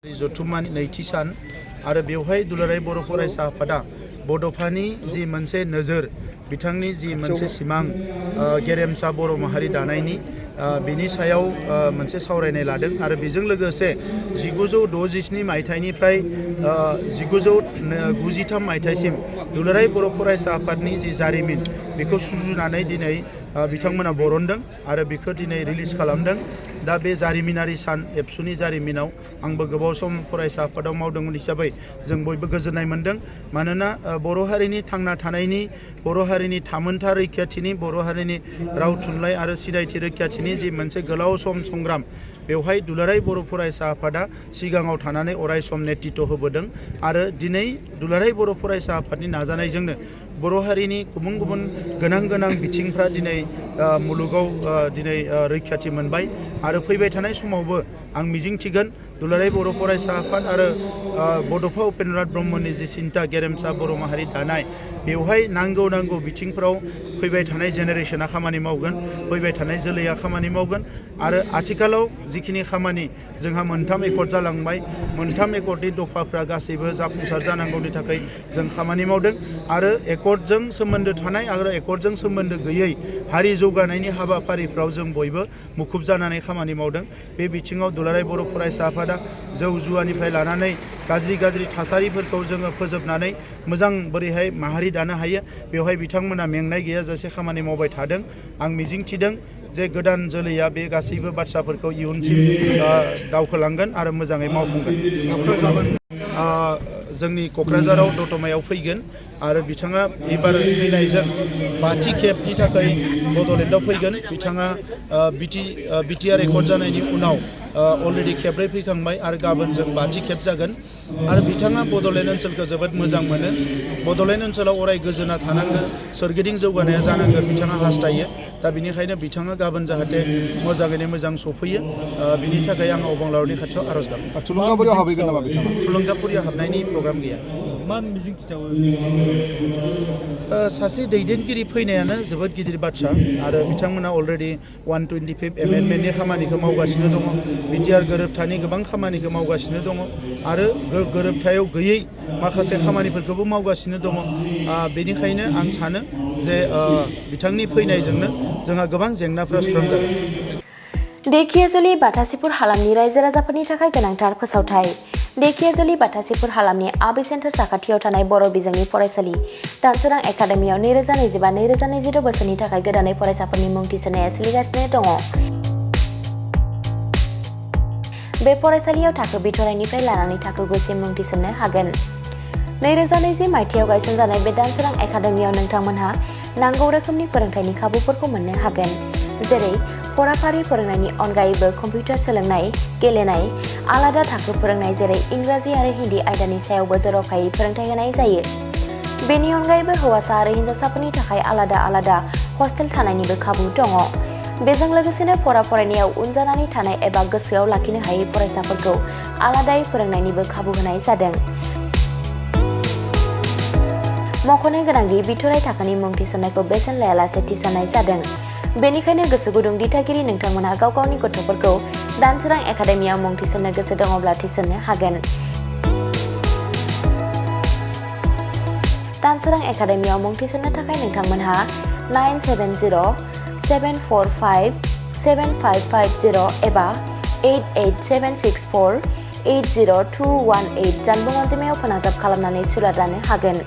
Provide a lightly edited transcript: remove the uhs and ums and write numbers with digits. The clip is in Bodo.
जथुम्मानि नैथि सान आरो बेवहाय दुलाराय बर' फरायसा आफादा बड'फानि जि मोनसे नोजोर बिथांनि जि मोनसे सिमां गेरेमसा बर' माहारि दानायनि बिनि सायाव मोनसे सावरायनाय लादों आरो बेजों लोगोसे 1967 मायथाइनिफ्राय 1993 मायथाइसिम दुलाराय बर' फरायसा आफादनि जि जारिमिन बेखौ सुजुनानै दिनै बिथांमोना बरनदों आरो बेखौ दिनै रिलिज खालामदों। दा बे जारिमिनारि सान एबसुनि जारिमिनाव आंबो गोबाव सम फरायसा आफादाव मावदोंमोन हिसाबै जों बयबो गोजोननाय मोनदों। मानोना बर' हारिनि थांना थानायनि, बर' हारिनि थामोनथा रैखाथिनि, बर' हारिनि राव थुनलाइ आरो सिनायथि रैखाथिनि जि मोनसे गोलाव सम संग्राम बेवहाय दुलाराय बर' फरायसा आफादा सिगाङाव थानानै अराय सम नेतृत्व होबोदों आरो दिनै दुलाराय बर' फरायसा आफादनि नाजानायजोंनो बर' हारिनि गुबुन गुबुन गोनां बिथिंफ्रा दिनै मुलुगाव दिनै रैखाथि मोनबाय आरो फैबाय थानाय समावबो आं मिजिंथिगोन दुलाराय बर' फरायसा आफाद आरो बड'फा उपेन्द्रनाथ ब्रह्मनि जि सिन्था गेरेमसा बर' माहारि दानाय बेवहाय नांगौ बिथिंफ्राव फैबाय थानाय जेनेरेशना खामानि मावगोन, फैबाय थानाय जोलैया खामानि मावगोन आरो आथिखालाव जिखिनि खामानि जोंहा मोनथाम एकर्ड जालांबाय, मोनथाम एकर्डनि दफाफ्रा गासैबो जाफुंसार जानांगौनि थाखाय जों खामानि मावदों आरो एकर्डजों सोमोन्दो थानाय आरो एकर्डजों सोमोन्दो गैयै हारि जौगानायनि हाबाफारिफ्राव जों बयबो मुखुब जानानै खामानि मावदों। बे बिथिङाव दुलाराय बर' फरायसा आफादा जौ जुवानिफ्राय लानानै गाज्रि थासारिफोरखौ जोङो फोजोबनानै मोजां बोरैहाय माहारि दानो हायो बेवहाय बिथांमोना मेंनाय गैयाजासे खामानि मावबाय थादों। आं मिजिंथिदों जे गोदान जोलैया बे गासैबो बाथ्राफोरखौ इयुनसिम दावखोलांगोन आरो मोजाङै मावफुंगोन। जोंनि क'क्राझाराव दतमायाव फैगोन आरो बिथाङा एबार फैनायजों 5थि खेबनि थाखाय बड'लेण्डआव फैगोन। बिथाङा बिटिआर एकर्ड जानायनि उनाव अलरेडि खेबब्रै फैखांबाय आरो गाबोन जों 5थि खेब जागोन आरो बिथाङा बड'लेण्ड ओनसोलखौ जोबोद मोजां मोनो। बड'लेण्ड ओनसोलाव अराय गोजोना थानांगो, सोरगिदिं जौगानाया जानांगो बिथाङा हास्थायो। दा बिनिखायनो बिथाङा गाबोन जाहाथे मोजाङैनो मोजां सफैयो बिनि थाखाय आं अबंलावरिनि खाथियाव आर'ज गाबो। थुलुंगापुरियाव हाबहैगोन नामा बिथाङा? थुलुंगापुरियाव हाबनायनि प्रग्राम गैया। मा मिजिं थिथावो? सासे दैदेनगिरि फैनायानो जोबोद गिदिर बाथ्रा आरो बिथांमोना अलरेडि 125 एमेन्डमेन्टनि खामानिखौ मावगासिनो दङ, बिटिआर गोरोबथानि गोबां खामानिखौ मावगासिनो दङ आरो गोरोबथायाव गैयै माखासे खामानिफोरखौबो मावगासिनो दङ। बेनिखायनो आं सानो जे बिथांनि फैनायजोंनो जोंहा गोबां जेंनाफ्रा सुस्रांजागोन। देखियाजुलि बाथासिपुर हालामनि रायजो राजाफोरनि थाखाय गोनांथार फोसावथाय। देखियाजुलि बाथासिपुर हालामनि आबै सेन्टार साखाथियाव थानाय बर' बिजोंनि फरायसालि दानसोरां एकाडेमियाव 2025-2026 बोसोरनि थाखाय गोदानै फरायसाफोरनि मुं थिसननाया सोलिगासिनो दङ। बे फरायसालियाव थाखो बिथराइनिफ्राय लानानै थाखो 9सिम मुं थिसननो हागोन। 2020 मायथाइयाव गायसनजानाय बे दानसोरां एकाडेमियाव नोंथांमोनहा नांगौ रोखोमनि फोरोंथायनि खाबुफोरखौ मोननो हागोन, जेरै फराफारि फोरोंनायनि अनगायैबो कम्पिउटार सोलोंनाय, गेलेनाय, आलादा थाखो फोरोंनाय जेरै इंराजि आरो हिन्दी आयदानि सायावबो जर'खायै फोरोंथाय होनाय जायो। बेनि अनगायैबो हौवासा आरो हिन्जावसाफोरनि थाखाय आलादा हस्टेल थानायनिबो खाबु दङ। बेजों लोगोसेनो फरायनायाव उन जानानै थानाय एबा गोसोआव लाखिनो हायै फरायसाफोरखौ आलादायै फोरोंनायनिबो खाबु होनाय जादों। मख'नो गोनांदि बिथराइ थाखोनि मुं थिसननायखौ बेसेन लायालासे थिसननाय जादों। बेनिखायनो गोसो गुदुं दिथागिरि नोंथांमोनहा गाव गावनि गथ'फोरखौ दानसोरां एकाडेमियाव मुं थिसननो गोसो दङब्ला थिसननो हागोन। दानसोरां एकाडेमियाव मुं थिसननो थाखाय नोंथांमोनहा 9770745550 एबा 88764802118 जानबुं अनजिमायाव फोनांजाब खालामनानै सुलाद लानो हागोन।